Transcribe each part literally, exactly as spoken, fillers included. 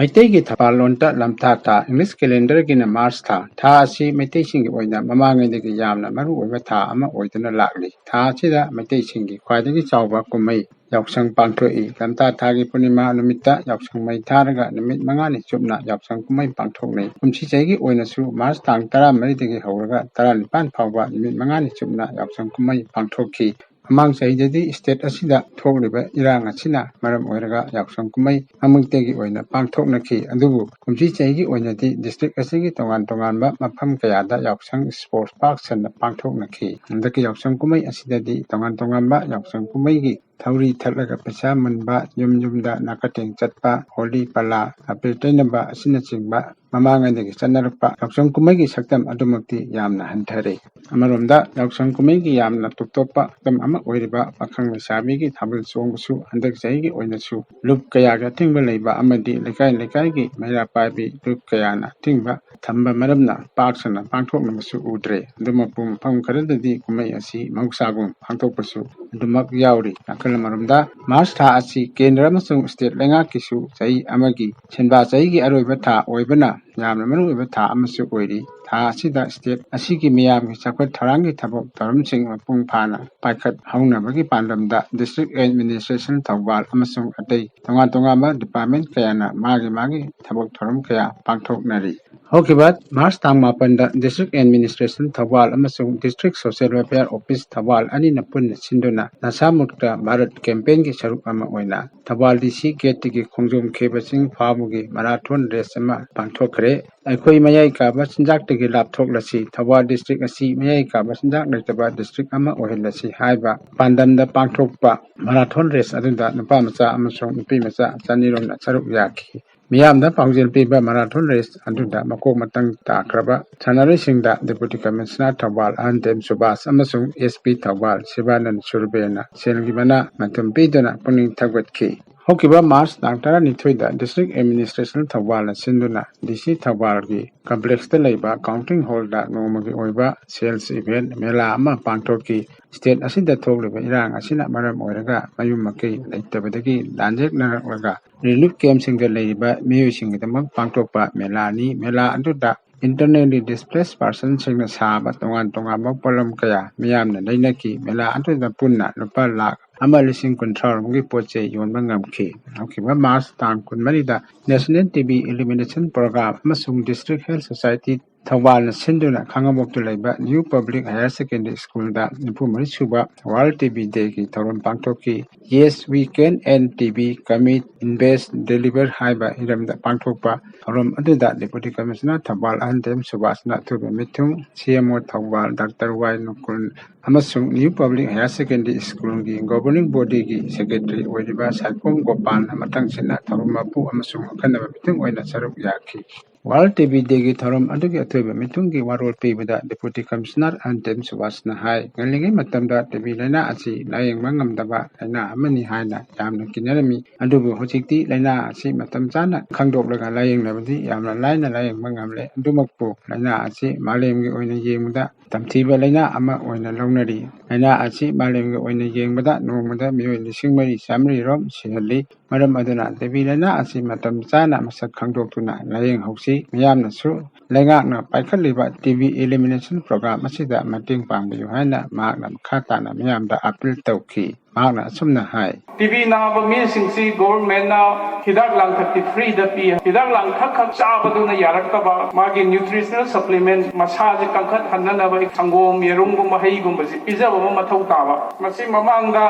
ꯃꯩꯇꯩꯒꯤ ꯊꯕꯥꯜꯂꯣꯟꯗ ꯂꯝꯇꯥ ꯊꯥ, English calendarꯒꯤꯅ March ꯊꯥ, ꯊꯥ ꯑꯁꯤ ꯃꯩꯇꯩꯁꯤꯡꯒꯤ ꯑꯣꯏꯅ ꯃꯃꯥꯡꯉꯩꯗꯒꯤ ꯌꯥꯝꯅ ꯃꯔꯨꯑꯣꯏꯕ ꯊꯥ ꯑꯃ ꯑꯣꯏꯗꯨꯅ ꯂꯥꯛꯂꯤ꯫ ꯊꯥ ꯑꯁꯤꯗ ꯃꯩꯇꯩꯁꯤꯡꯒꯤ ꯈ꯭ꯋꯥꯏꯗꯒꯤ ꯆꯥꯎꯕ ꯀꯨꯝꯍꯩ ꯌꯥꯎꯁꯪ ꯄꯥꯡꯊꯣꯛꯏ꯫ ꯂꯝꯇꯥ ꯊꯥꯒꯤ ꯄꯨꯔꯅꯤꯃꯥ ꯅꯨꯃꯤꯠꯇ ꯌꯥꯎꯁꯪ ꯃꯩ ꯊꯥꯔꯒ ꯅꯨꯃꯤꯠ ꯃꯉꯥꯅꯤ ꯆꯨꯞꯅ ꯌꯥꯎꯁꯪ ꯀꯨꯝꯍꯩ ꯄꯥꯡꯊꯣꯛꯅꯩ꯫ ꯀꯨꯝꯁꯤ ꯆꯍꯤꯒꯤ ꯑꯣꯏꯅꯁꯨ March ꯇꯥꯡ ꯇꯔꯥꯃꯔꯤꯗꯒꯤ ꯍꯧꯔꯒ ꯇꯔꯥꯅꯤꯄꯥꯟ ꯐꯥꯎꯕ ꯅꯨꯃꯤꯠ ꯃꯉꯥꯅꯤ ꯆꯨꯞꯅ ꯌꯥꯎꯁꯪ ꯀꯨꯝꯍꯩ ꯄꯥꯡꯊꯣꯛꯈꯤ꯫ ꯃꯃꯥꯡ ꯆꯍꯤꯗꯗꯤ state ꯑꯁꯤꯗ ꯊꯣꯛꯂꯤꯕ ꯏꯔꯥꯡ ꯑꯁꯤꯅ ꯃꯔꯝ ꯑꯣꯏꯔꯒ ꯌꯥꯎꯁꯪ ꯀꯨꯝꯍꯩ ꯃꯃꯤꯡꯇꯒꯤ ꯑꯣꯏꯅ ꯄꯥꯡꯊꯣꯛꯅꯈꯤ꯫ ꯑꯗꯨꯕꯨ ꯀꯨꯝꯁꯤ ꯆꯍꯤꯒꯤ ꯑꯣꯏꯅꯗꯤ district ꯑꯁꯤꯒꯤ ꯇꯣꯉꯥꯟ ꯇꯣꯉꯥꯟꯕ ꯃꯐꯝ ꯀꯌꯥꯗ ꯌꯥꯎꯁꯪ sports ꯄꯥꯛ ꯁꯟꯅ ꯄꯥꯡꯊꯣꯛꯅꯈꯤ꯫ ꯍꯟꯗꯛꯀꯤ ꯌꯥꯎꯁꯪ ꯀꯨꯝꯍꯩ ꯑꯁꯤꯗꯗꯤ ꯇꯣꯉꯥꯟ ꯇꯣꯉꯥꯟꯕ ꯌꯥꯎꯁꯪ ꯀꯨꯝꯍꯩꯒꯤ ꯊꯧꯔꯤ ꯊꯠꯂꯒ ꯄꯩꯁꯥ ꯃꯨꯟꯕ, ꯌꯨꯝ ꯌꯨꯝꯗ ꯅꯥꯀꯊꯦꯡ ꯆꯠꯄ, ꯍꯣꯂꯤ ꯄꯂꯥ, ꯑꯕꯤꯔ ꯇꯩꯅꯕ ꯑꯁꯤꯅꯆꯤꯡꯕ ꯃꯃꯥꯡꯉꯩꯗꯒꯤ ꯆꯠꯅꯔꯛꯄ ꯌꯥꯎꯁꯪ ꯀꯨꯝꯍꯩꯒꯤ ꯁꯛꯇꯝ ꯑꯗꯨꯃꯛꯇꯤ ꯌꯥꯝꯅ ꯍꯟꯊꯔꯦ꯫ ꯑꯃꯔꯣꯝꯗ ꯌꯥꯎꯁꯪ ꯀꯨꯝꯍꯩꯒꯤ ꯌꯥꯝꯅ ꯇꯣꯞ ꯇꯣꯞꯄ ꯁꯛꯇꯝ ꯑꯃ ꯑꯣꯏꯔꯤꯕ ꯄꯥꯈꯪ ꯂꯩꯁꯥꯕꯤꯒꯤ ꯊꯥꯕꯜ ꯆꯣꯡꯕꯁꯨ ꯍꯟꯗꯛ ꯆꯍꯤꯒꯤ ꯑꯣꯏꯅꯁꯨ ꯂꯨꯞ ꯀꯌꯥꯒꯤ ꯑꯊꯤꯡꯕ ꯂꯩꯕ ꯑꯃꯗꯤ ꯂꯩꯀꯥꯏ ꯂꯩꯀꯥꯏꯒꯤ ꯃꯩꯔꯥ ꯄꯥꯏꯕꯤ ꯂꯨꯞ ꯀꯌꯥꯅ ꯑꯊꯤꯡꯕ ꯊꯝꯕ ꯃꯔꯝꯅ ꯄꯥꯛ ꯁꯟꯅ ꯄꯥꯡꯊꯣꯛꯅꯕꯁꯨ ꯎꯗ꯭ꯔꯦ꯫ ꯑꯗꯨꯃꯛꯄꯨ ꯃꯐꯝ ꯈꯔꯗꯗꯤ ꯀꯨꯝꯍꯩ ꯑꯁꯤ ꯃꯍꯧꯁꯥꯒꯨꯝ ꯄꯥꯡꯊꯣꯛꯄꯁꯨ ꯑꯗꯨꯃꯛ ꯌꯥꯎꯔꯤ꯫ ꯅꯥꯀꯜ ꯑꯃꯔꯣꯝꯗ March ꯊꯥ ꯑꯁꯤ ꯀꯦꯟꯗ꯭ꯔ ꯑꯃꯁꯨꯡ state ꯂꯩꯉꯥꯛꯀꯤꯁꯨ ꯆꯍꯤ ꯑꯃꯒꯤ ꯁꯦꯟꯕꯥ ꯆꯍꯤꯒꯤ ꯑꯔꯣꯏꯕ ꯊꯥ ꯑꯣꯏꯕꯅ ꯌꯥꯝꯅ ꯃꯔꯨꯑꯣꯏꯕ ꯊꯥ ꯑꯃꯁꯨ ꯑꯣꯏꯔꯤ꯫ ꯊꯥ ꯑꯁꯤꯗ state ꯑꯁꯤꯒꯤ ꯃꯤꯌꯥꯝꯒꯤ ꯆꯥꯎꯈꯠ ꯊꯧꯔꯥꯡꯒꯤ ꯊꯕꯛ ꯊꯧꯔꯝꯁꯤꯡ ꯃꯄꯨꯡ ꯐꯥꯅ ꯄꯥꯏꯈꯠꯍꯧꯅꯕꯒꯤ ꯄꯥꯟꯗꯝꯗ District Administration ꯊꯧꯕꯥꯜ ꯑꯃꯁꯨꯡ ꯑꯇꯩ ꯇꯣꯉꯥꯟ ꯇꯣꯉꯥꯟꯕ department ꯀꯌꯥꯅ ꯃꯥꯒꯤ ꯃꯥꯒꯤ ꯊꯕꯛ ꯊꯧꯔꯝ ꯀꯌꯥ ꯄꯥꯡꯊꯣꯛꯅꯔꯤ꯫ ꯍꯧꯈꯤꯕ March ꯇꯥꯡ ꯃꯥꯄꯟꯗ District Administration ꯊꯧꯕꯥꯜ ꯑꯃꯁꯨꯡ District Social Welfare Office Thoubal ꯑꯅꯤꯅ ꯄꯨꯟꯅ ꯁꯤꯟꯗꯨꯅ ꯅꯁꯥ ꯃꯨꯛꯇ ꯚꯥꯔꯠ campaignꯒꯤ ꯁꯔꯨꯛ ꯑꯃ ꯑꯣꯏꯅ ꯊꯧꯕꯥꯜ DC gateꯇꯒꯤ ꯈꯣꯡꯖꯣꯝ ꯈꯦꯕ ꯆꯤꯡ ꯐꯥꯎꯕꯒꯤ marathon race ꯑꯃ ꯄꯥꯡꯊꯣꯛꯈ꯭ꯔꯦ꯫ ꯑꯩꯈꯣꯏ ꯃꯌꯥꯏ ꯀꯥꯕ ꯆꯤꯟꯖꯥꯛꯇꯒꯤ ꯂꯥꯞꯊꯣꯛꯂꯁꯤ, ꯊꯧꯕꯥꯜ district ꯑꯁꯤ ꯃꯌꯥꯏ ꯀꯥꯕ ꯆꯤꯟꯖꯥꯛ ꯂꯩꯇꯕ district ꯑꯃ ꯑꯣꯏꯍꯜꯂꯁꯤ ꯍꯥꯏꯕ ꯄꯥꯟꯗꯝꯗ ꯄꯥꯡꯊꯣꯛꯄ marathon race ꯑꯗꯨꯗ ꯅꯨꯄꯥ ꯃꯆꯥ ꯑꯃꯁꯨꯡ ꯅꯨꯄꯤ ꯃꯆꯥ ꯆꯅꯤꯔꯣꯝꯅ ꯁꯔꯨꯛ ꯌꯥꯈꯤ꯫ ꯃꯤꯌꯥꯝꯗ ꯄꯥꯎꯖꯦꯜ ꯄꯤꯕ marathon race ꯑꯗꯨꯗ ꯃꯀꯣꯛ ꯃꯇꯪ ꯇꯥꯈ꯭ꯔꯕ ꯁꯥꯟꯅꯔꯣꯏꯁꯤꯡꯗ Deputy Commissioner ꯊꯧꯕꯥꯜ ꯑꯍꯟꯊꯦꯝ ꯁꯨꯕꯥꯁ ꯑꯃꯁꯨꯡ SP ꯊꯧꯕꯥꯜ ꯁꯤꯕꯥꯅꯟ ꯁꯨꯔꯕꯦꯅ ꯁꯦꯜꯒꯤ ꯃꯅꯥ ꯃꯊꯨꯝ ꯄꯤꯗꯨꯅ ꯄꯨꯛꯅꯤꯡ ꯊꯧꯒꯠꯈꯤ꯫ ꯍꯧꯈꯤꯕ March ꯇꯥꯡ ꯇꯔꯥꯅꯤꯊꯣꯏꯗ District Administration ꯊꯧꯕꯥꯜꯅ ꯁꯤꯟꯗꯨꯅ DC ꯊꯧꯕꯥꯜꯒꯤ complexꯇ ꯂꯩꯕ counting hallꯗ ꯅꯣꯡꯃꯒꯤ ꯑꯣꯏꯕ sales event ꯃꯦꯂꯥ ꯑꯃ ꯄꯥꯡꯊꯣꯛꯈꯤ꯫ state ꯑꯁꯤꯗ ꯊꯣꯛꯂꯤꯕ ꯏꯔꯥꯡ ꯑꯁꯤꯅ ꯃꯔꯝ ꯑꯣꯏꯔꯒ ꯃꯌꯨꯝ ꯃꯀꯩ ꯂꯩꯇꯕꯗꯒꯤ ꯂꯥꯟꯖꯦꯛꯅꯔꯛꯂꯒ relief camp ꯁꯤꯡꯗ ꯂꯩꯔꯤꯕ ꯃꯤꯑꯣꯏꯁꯤꯡꯒꯤꯗꯃꯛ ꯄꯥꯡꯊꯣꯛꯄ ꯃꯦꯂꯥꯅꯤ꯫ ꯃꯦꯂꯥ ꯑꯗꯨꯗ internally displaced person ꯁꯤꯡꯅ ꯁꯥꯕ ꯇꯣꯉꯥꯟ ꯇꯣꯉꯥꯟꯕ ꯄꯣꯠꯂꯝ ꯀꯌꯥ ꯃꯤꯌꯥꯝꯅ ꯂꯩꯅꯈꯤ꯫ ꯃꯦꯂꯥ ꯑꯗꯨꯗ ꯄꯨꯟꯅ ꯂꯨꯄꯥ ꯂꯥꯈ ꯑꯃ ꯂꯤꯁꯤꯡ ꯀꯨꯟꯊ꯭ꯔꯥ ꯔꯣꯝꯒꯤ ꯄꯣꯠ ꯆꯩ ꯌꯣꯟꯕ ꯉꯝꯈꯤ꯫ ꯍꯧꯈꯤꯕ March ꯇꯥꯡ ꯀꯨꯟꯃꯔꯤꯗ National T B Elimination Program ꯑꯃꯁꯨꯡ District Health Society ꯊꯧꯕꯥꯜꯅ ꯁꯤꯟꯗꯨꯅ ꯈꯥꯉꯕꯣꯛꯇ ꯂꯩꯕ New Public Higher Secondary School ꯗ ꯅꯤꯐꯨ ꯃꯔꯤ ꯁꯨꯕ World T B Day ꯒꯤ ꯊꯧꯔꯝ ꯄꯥꯡꯊꯣꯛꯈꯤ꯫ Yes, We Can End T B, Commit, Invest, Deliver ꯍꯥꯏꯕ ꯍꯤꯔꯝꯗ ꯄꯥꯡꯊꯣꯛꯄ ꯊꯧꯔꯝ ꯑꯗꯨꯗ Deputy Commissioner ꯊꯧꯕꯥꯜ ꯑꯍꯟꯗꯦꯝ ꯁꯨꯕꯥꯁꯅ ꯑꯊꯣꯏꯕ ꯃꯤꯊꯨꯡ, C M O Thoubal doctor Y Nukul ꯑꯃꯁꯨꯡ New Public Higher Secondary School ꯒꯤ Governing Body ꯒꯤ Secretary ꯑꯣꯏꯔꯤꯕ ꯁꯥꯏꯈꯣꯝ ꯒꯣꯄꯥꯜꯅ ꯃꯊꯪꯁꯤꯠꯅ ꯊꯧꯔꯝ ꯃꯄꯨ ꯑꯃꯁꯨꯡ ꯑꯈꯟꯅꯕ ꯃꯤꯊꯨꯡ ꯑꯣꯏꯅ ꯁꯔꯨꯛ ꯌꯥꯈꯤ꯫ World T B Day ꯒꯤ ꯊꯧꯔꯝ ꯑꯗꯨꯒꯤ ꯑꯊꯣꯏꯕ ꯃꯤꯊꯨꯡꯒꯤ ꯋꯥꯔꯣꯜ ꯄꯤꯕꯗ Deputy Commissioner ꯑꯍꯟꯗꯦꯝ ꯁꯨꯕꯥꯁꯅ ꯍꯥꯏ, ꯉꯜꯂꯤꯉꯩ ꯃꯇꯝꯗ T B ꯂꯥꯏꯅꯥ ꯑꯁꯤ ꯂꯥꯌꯦꯡꯕ ꯉꯝꯗꯕ ꯂꯥꯏꯅꯥ ꯑꯃꯅꯤ ꯍꯥꯏꯅ ꯌꯥꯝꯅ ꯀꯤꯅꯔꯝꯃꯤ꯫ ꯑꯗꯨꯕꯨ ꯍꯧꯖꯤꯛꯇꯤ ꯂꯥꯏꯅꯥ ꯑꯁꯤ ꯃꯇꯝ ꯆꯥꯅ ꯈꯪꯗꯣꯛꯂꯒ ꯂꯥꯌꯦꯡꯅꯕꯗꯤ ꯌꯥꯝꯅ ꯂꯥꯏꯅ ꯂꯥꯌꯦꯡꯕ ꯉꯝꯂꯦ꯫ ꯑꯗꯨꯃꯛꯄꯨ ꯂꯥꯏꯅꯥ ꯑꯁꯤ ꯃꯥꯂꯦꯝꯒꯤ ꯑꯣꯏꯅ ꯌꯦꯡꯕꯗ ꯇꯝꯊꯤꯕ ꯂꯥꯏꯅꯥ ꯑꯃ ꯑꯣꯏꯅ ꯂꯧꯅꯔꯤ꯫ ꯂꯥꯏꯅꯥ ꯑꯁꯤ ꯃꯥꯂꯦꯝꯒꯤ ꯑꯣꯏꯅ ꯌꯦꯡꯕꯗ ꯅꯣꯡꯃꯗ ꯃꯤꯑꯣꯏ ꯂꯤꯁꯤꯡ ꯃꯔꯤ ꯆꯥꯃꯔꯤ ꯔꯣꯝ ꯁꯤꯍꯜꯂꯤ꯫ ꯃꯔꯝ ꯑꯗꯨꯅ T B ꯂꯥꯏꯅꯥ ꯑꯁꯤ ꯃꯇꯝ ꯆꯥꯅ ꯃꯁꯛ ꯈꯪꯗꯣꯛꯇꯨꯅ ꯂꯥꯌꯦꯡꯍꯧꯁꯤ꯫ ꯃꯤꯌꯥꯝꯅꯁꯨ ꯂꯩꯉꯥꯛꯅ ꯄꯥꯏꯈꯠꯂꯤꯕ T B Elimination Program ꯑꯁꯤꯗ ꯃꯇꯦꯡ ꯄꯥꯡꯕꯤꯌꯨ ꯍꯥꯏꯅ ꯃꯍꯥꯛꯅ ꯃꯈꯥ ꯇꯥꯅ ꯃꯤꯌꯥꯝꯗ appeal ꯇꯧꯈꯤ꯫ ꯃꯍꯥꯛꯅ ꯑꯁꯨꯝꯅ ꯍꯥꯏ꯫ T B ꯅꯥꯕ ꯃꯤꯁꯤꯡꯁꯤ government ꯅ ꯍꯤꯗꯥꯛ ꯂꯥꯡꯊꯛꯇꯤ free ꯗ ꯄꯤ꯫ ꯍꯤꯗꯥꯛ ꯂꯥꯡꯊꯛ ꯈꯛ ꯆꯥꯕꯗꯨꯅ ꯌꯥꯔꯛꯇꯕ, ꯃꯥꯒꯤ nutritional supplement, ꯃꯁꯥꯁꯦ ꯀꯟꯈꯠꯍꯟꯅꯅꯕ ꯁꯪꯒꯣꯝ, ꯌꯦꯔꯨꯝꯒꯨꯝꯕ, ꯍꯩꯒꯨꯝꯕꯁꯤ ꯄꯤꯖꯕ ꯑꯃ ꯃꯊꯧ ꯇꯥꯕ꯫ ꯃꯁꯤ ꯃꯃꯥꯡꯗ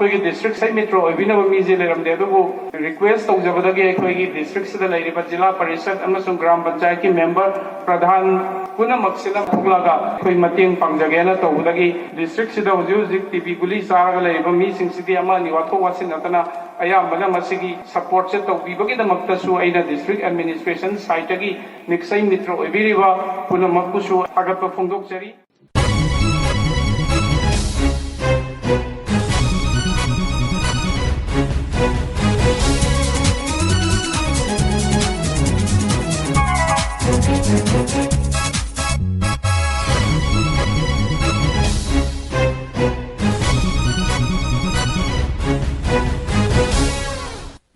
ꯑꯩꯈꯣꯏꯒꯤ district ꯁꯦꯟꯃꯤꯠꯇ꯭ꯔꯣ ꯑꯣꯏꯕꯤꯅꯕ ꯃꯤꯁꯦ ꯂꯩꯔꯝꯗꯦ, ꯑꯗꯨꯕꯨ request ꯇꯧꯖꯕꯗꯒꯤ ꯑꯩꯈꯣꯏꯒꯤ district ꯁꯤꯗ ꯂꯩꯔꯤꯕ ꯖꯤꯂꯥ ꯄꯔꯤꯁꯠ ꯑꯃꯁꯨꯡ ꯒ꯭ꯔꯥꯝ ꯄꯟꯆꯥꯌꯠꯀꯤ member, ꯄ꯭ꯔꯙꯥꯟ ꯄꯨꯝꯅꯃꯛꯁꯤꯅ ꯊꯣꯛꯂꯒ ꯑꯩꯈꯣꯏ ꯃꯇꯦꯡ ꯄꯥꯡꯖꯒꯦꯅ ꯇꯧꯕꯗꯒꯤ district ꯁꯤꯗ ꯍꯧꯖꯤꯛ ꯍꯧꯖꯤꯛ T B ꯒꯨꯂꯤ ꯆꯥꯔꯒ ꯂꯩꯔꯤꯕ ꯃꯤꯁꯤꯡꯁꯤꯗꯤ ꯑꯃ ꯑꯅꯤ ꯋꯥꯊꯣꯛ ꯋꯥꯁꯤꯟ ꯅꯠꯇꯅ ꯑꯌꯥꯝꯕꯅ ꯃꯁꯤꯒꯤ support ꯁꯦ ꯇꯧꯕꯤꯕꯒꯤꯗꯃꯛꯇꯁꯨ ꯑꯩꯅ district administration side ꯇꯒꯤ ꯅꯤꯛꯁꯩ ꯃꯤꯇ꯭ꯔ ꯑꯣꯏꯕꯤꯔꯤꯕ ꯄꯨꯝꯅꯃꯛꯄꯨꯁꯨ ꯊꯥꯒꯠꯄ ꯐꯣꯡꯗꯣꯛꯆꯔꯤ꯫